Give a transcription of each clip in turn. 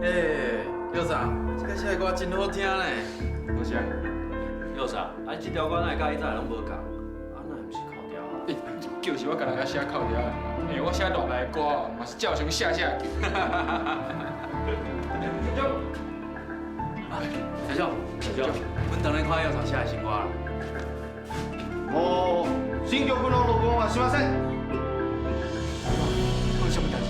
欸，幼长，這个寫的歌真好聽呢。多謝。幼長，啊，這條歌哪會佮以前攏無仝？啊，那毋是哭調啊？欸，就是我家己寫哭調的。欸，我寫熱來的歌哦，嘛是照常寫寫叫。啊，小舅，小舅，阮當然看幼長寫的新歌啦。哦，新曲の録音はしません。講什麼代誌？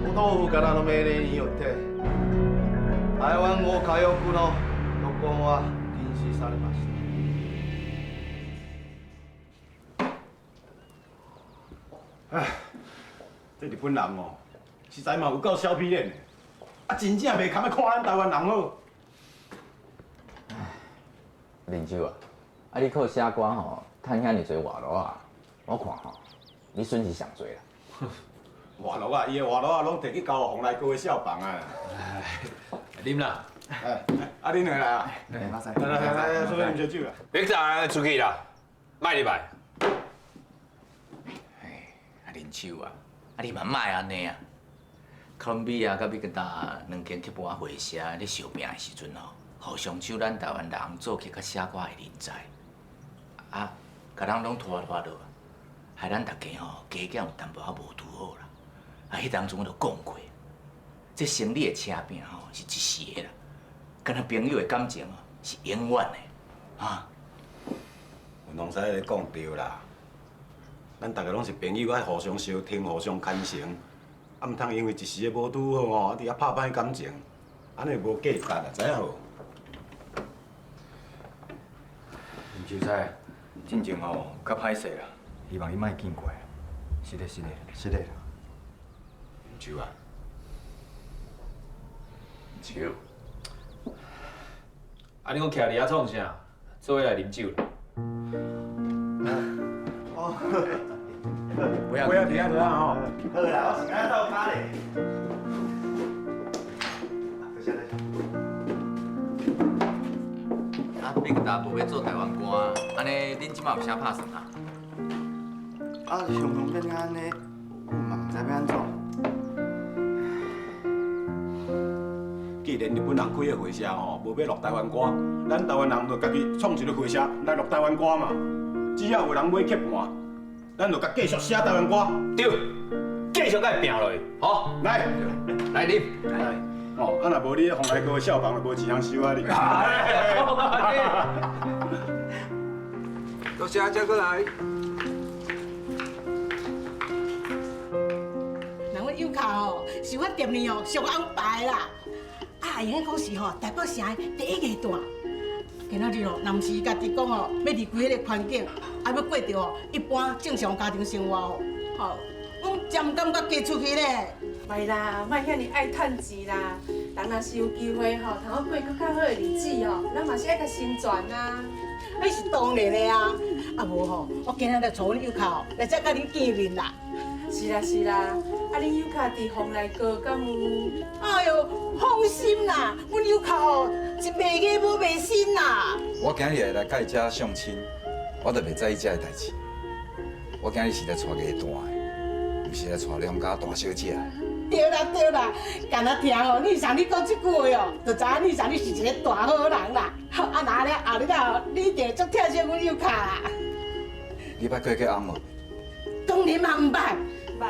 總統府からの命令によって、台灣語歌謡曲の録音は禁止されました。唉，這日本人哦，實在嘛有夠小皮臉的，啊，真正袂堪欲看咱台灣人好。林秋啊，啊你靠寫歌吼，趁遐爾濟外勞啊，我看吼，你損失上濟啦。外勞啊，伊的外勞啊，攏提去交予蓬萊閣的痟房啊。啉啦。哎，啊，恁兩個來啊？來，來來來，出去啉燒酒啦。你早出去啦，莫入來。啊林秋啊，啊你嘛莫按呢啊。哥倫比亞佮美國達兩間刻盤會社咧相拚的時陣吼，互相搶咱台灣人作曲佮寫歌的人才，啊，共人攏拖拖落，害咱逐家吼加減有淡薄仔無拄好啦。啊，彼當陣我就講過，這生理的車拼吼是一時的啦，敢若朋友的感情是永遠的，啊。文龍師咧講對啦，咱逐家攏是朋友，愛互相相挺，互相牽成，啊，毋通因為一時的無拄好吼，啊，佇遐拍歹感情，按呢無價值啦，知影無？林秀才，進前吼較歹勢啦，希望你莫見怪。是的，是的，是的。林秋啊，秋，啊，你講徛佇遐創啥？做伙來啉酒啦。哦，不要不要佇遐就啊吼。好啦，我是敢鬥跤咧。多謝多謝。啊，美國達無欲做台灣官，按呢恁這馬有啥拍算啊？啊，雄雄變按呢，阮嘛毋知欲按怎。既然日本人開的會社吼，無欲錄台灣歌，咱台灣人就家己創一个會社來錄台灣歌嘛。只要有人買刻盤，咱就共繼續寫台灣歌。對，繼續共伊拚落去，好，來，來啉。來，哦，啊若無你蓬萊閣的痟房就無錢通收啊你。多謝，再過來。人阮有卡吼，是阮店裡吼上紅牌啦。啊，會用講是吼台北城的第一藝段。今仔日哦，若毋是伊家己講吼，欲離開彼个環境，啊，欲過著吼一般正常家庭生活哦，吼，阮真毋感覺嫁出去咧。袂啦，莫遐爾愛趁錢啦。人若是有機會吼，通好過閣較好的日子吼，咱嘛是愛共成全啊。彼是當然的啊，啊無吼，我今仔日就帶阮幼卡吼來遮佮恁見面啦。是啦是啦，啊恁幼卡佇蓬萊閣敢有？哎喲，放心啦，阮幼卡吼是袂假無袂信啦。我今日會來佮伊遮相親，我就袂在意這个代誌。我今日是來娶藝旦的，毋是來娶良家大小姐的。對啦對啦，干焦聽吼，你上你講這句話哦，就知影你上你是一個大好人啦。啊，若按呢後日啊，你一定足疼惜阮幼卡啦。你捌過過翁無？當然嘛毋捌。捌。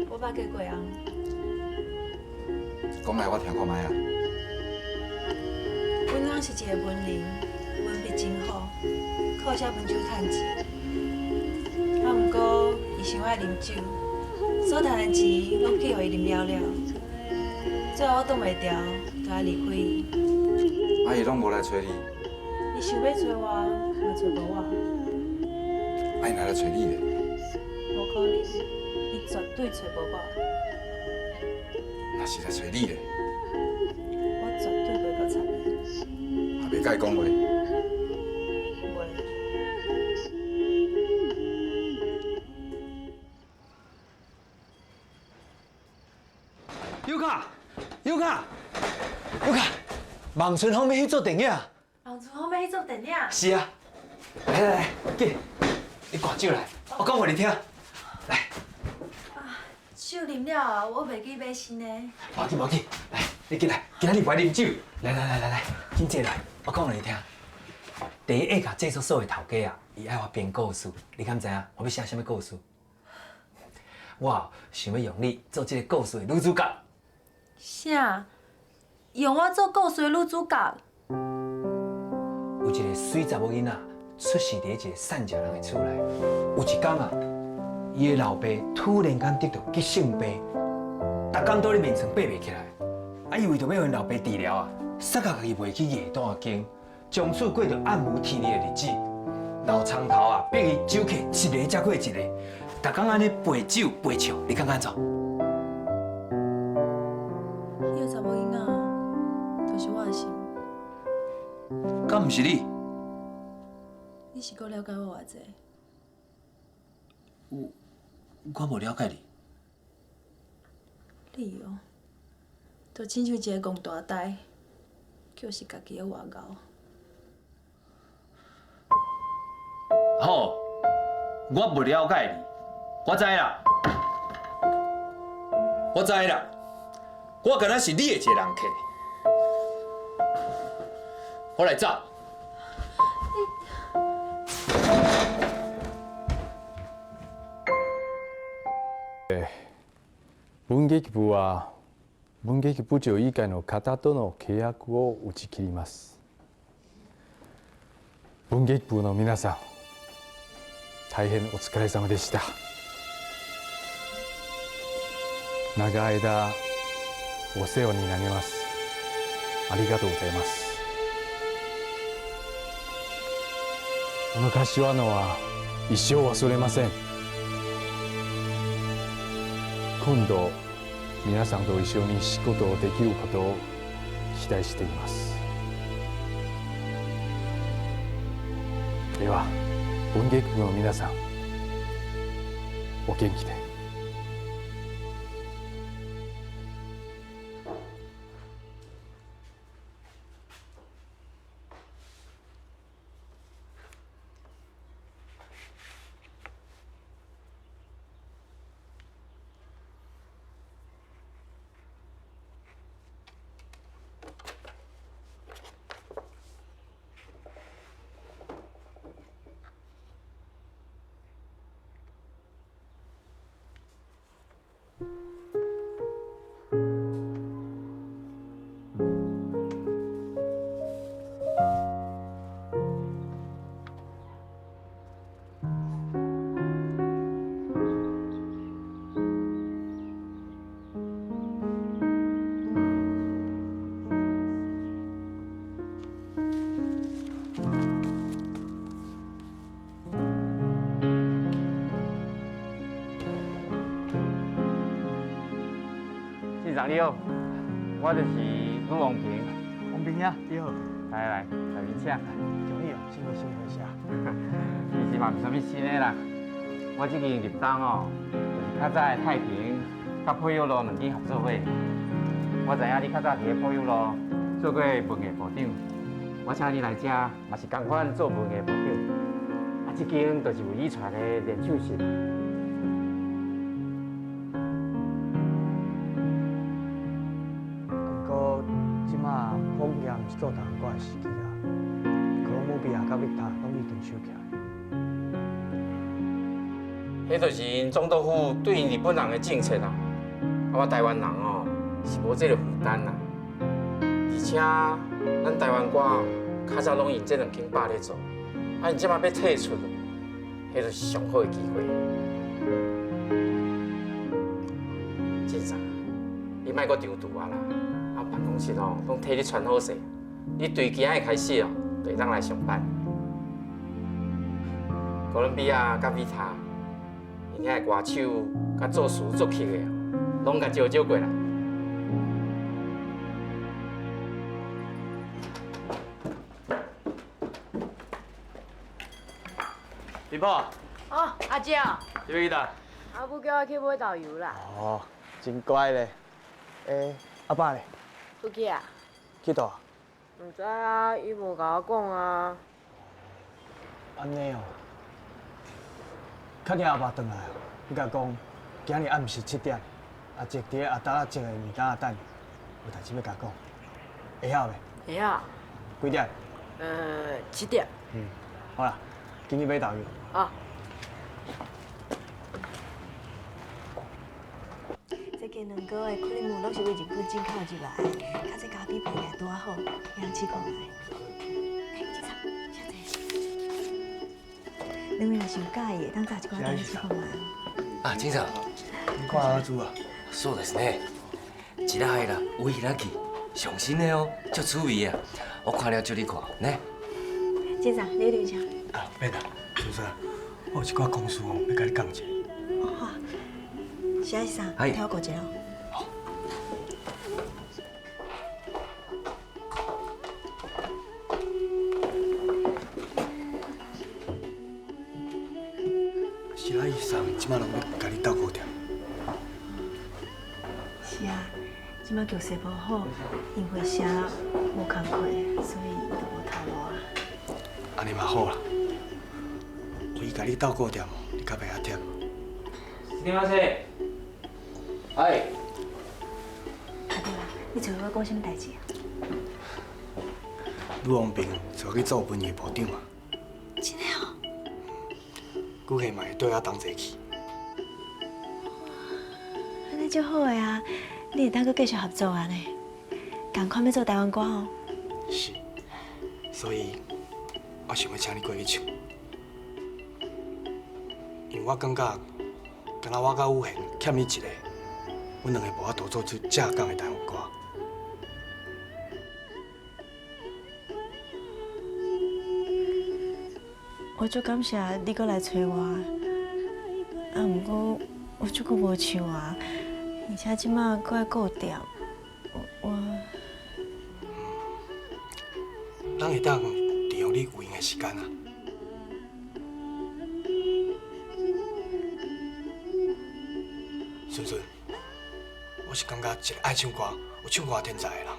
我捌嫁過翁。講來我聽看覓啊。阮翁是一个文人，文筆真好，靠寫文章趁錢。啊，毋過伊傷愛啉酒，所趁的錢攏去予伊啉了了。最後我擋袂牢，就愛離開伊。啊，伊攏無來揣你？伊想欲揣我，嘛揣無我。啊，伊若來揣你咧？無可能，伊絕對揣無我。若是來揣你咧？我絕對袂閣插伊。也袂佮伊講話。袂。尤卡，尤卡，尤卡，望春風欲去做電影。望春風欲去做電影。是啊，來來來，緊，你掛酒來，我講予你聽。來。啊，酒啉了后，我袂记买新的。无要紧，无要紧，来，你进来，今仔日无爱啉酒。来来来来来，紧坐来，我讲予你听。第一下制作所的头家啊，伊爱我编故事，你敢知影我欲写啥物故事？我想欲用你做这个故事的女主角。啥？用我做故事的女主角？有一个媠查某囡仔出世伫一个散食人的厝内，有一工啊，伊的老爸突然间得著急性病，逐工倒咧眠床爬袂起来，啊，伊为著欲予𪜶老爸治疗啊，煞共家己卖去艺单间，从此过著暗无天日的日子。老苍头啊，逼伊酒客一个接过一个，逐工按呢陪酒陪笑，你感觉按怎？彼个查某囡仔就是我的心。敢毋是你？你是阁了解我偌济？我无了解你。你哦，就亲像一个戆大呆，就是家己咧活猴。好，我无了解你，我知啦，我知啦，我敢若是你的一个人客，我来走。文劇部は文劇部長以外の方との契約を打ち切ります。文劇部の皆さん、大変お疲れ様でした。長い間お世話になります。ありがとうございます。この柏のは一生忘れません。今度皆さんと一緒に仕事をできることを期待しています。では文劇部の皆さん、お元気で。县长你好，我就是阮王平。王平兄，你好。来来，来边请。恭喜哦，新年新气象。其实嘛，毋是啥物新的啦。我这间入冬哦，就是较早的太平佮柏油路两间合作伙。我知影你较早伫咧柏油路做过文艺部长，我请你来遮嘛是仝款做文艺部长。啊，这间就是为你传的练手室。毋是做台湾歌的时机啊，哥伦比亚佮维塔拢已经收起来。彼就是𪜶总督府对𪜶日本人的政策啊。啊，我台湾人哦是无这个负担啦。而且咱台湾歌哦，较早拢用这两间吧咧做，啊，𪜶这摆欲退出，彼就是上好的机会。先生，你莫阁张揬啊啦，啊，办公室哦拢替你传好势。你对今仔日开始哦，就会当来上班。哥伦比亚佮维塔，𪜶遐的歌手佮作词作曲的，拢共招招过来。林婆。哦，阿姐。你欲去佗？阿母叫我去买豆油啦。哦，真乖咧。欸，阿爸咧？出去啊？去佗？毋知啊，伊无共我讲啊。按呢哦，较惊阿爸转来，你共讲，今日暗时7点，阿杰佇咧阿達仔種的物件仔等，有代誌欲共講，會曉袂？會曉。幾點？7點。嗯，好啦，緊去買豆油。啊。這近兩個月的クリーム攏是對日本進口入來的，較這咖啡配起來拄仔好，會當試看覓。欸，警察，小姐，兩位若是有佮意的，當炸一寡單試看覓。啊，警察，你看阿祖啊？そうですね。一啦啦，有彼去，上新的哦，足趣味啊！我看了借你看，呢。警察，你啉啥？啊，免啦，先生，我有一寡公事哦，欲共你講一下。哦，好。是啥？聽我講一下。好。是啊，醫生這擺攏欲共你鬥顧店。是啊，這擺局勢無好，因會社無工課，所以就無頭路啊。按呢嘛好啦，有伊共你鬥顧店，你較袂遐忝。すみません。哎。啊對啦，你找我講啥物代誌啊？呂王平找我去做文藝部長啊。真的哦？估計嘛會綴我同齊去。按呢足好的啊！你會當閣繼續合作啊呢？仝款欲做台灣歌哦。是，所以我想欲請你過去唱，因為我感覺，敢若我佮宇賢欠你一个，阮兩个無法度做出正港的台灣歌。我足感謝你閣來揣我，啊，毋過我足久無唱啊，而且這馬閣愛顧店，我。咱會當利用你有閒的時間啊。順順，我是感覺一個愛唱歌、有唱歌天才的人，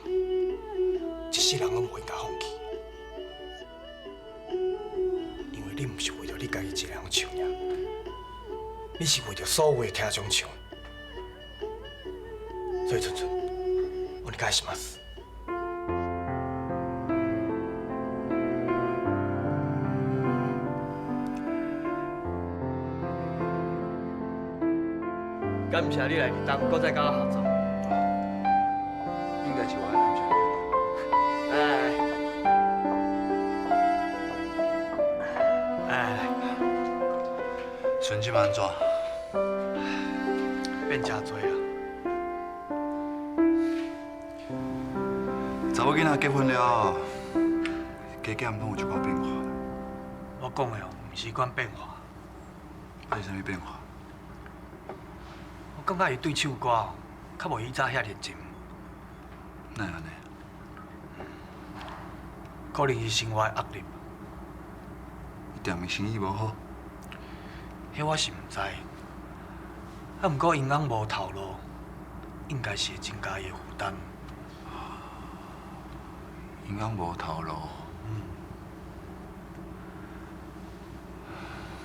一世人攏無應該放棄。因為你毋是為著你家己一個人唱爾，你是為著所有的聽眾唱。所以順順，お願いします。感謝你來日東，閣再佮我合作。應該是我愛感謝你。來來來，孫這擺按怎？變誠濟啊！查某囡仔結婚了後，加減攏有一寡變化。我講的哦，毋是彼款變化。啊是啥物變化？我感覺伊對唱歌哦，較無以早遐熱情。哪會按呢？可能是生活的壓力。伊店的生意無好。彼我是毋知。啊，毋過𪜶翁無頭路，應該是會增加伊的負擔。𪜶翁無頭路。嗯。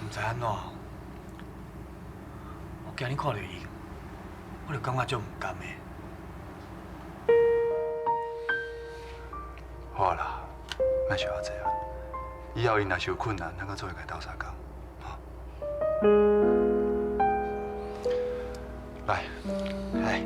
毋知按怎，我今日看著伊，我就感覺足毋甘的。好啦，莫想遐濟啊。以後𪜶若是有困難，咱閣做伙共伊鬥相共。哈。來，來。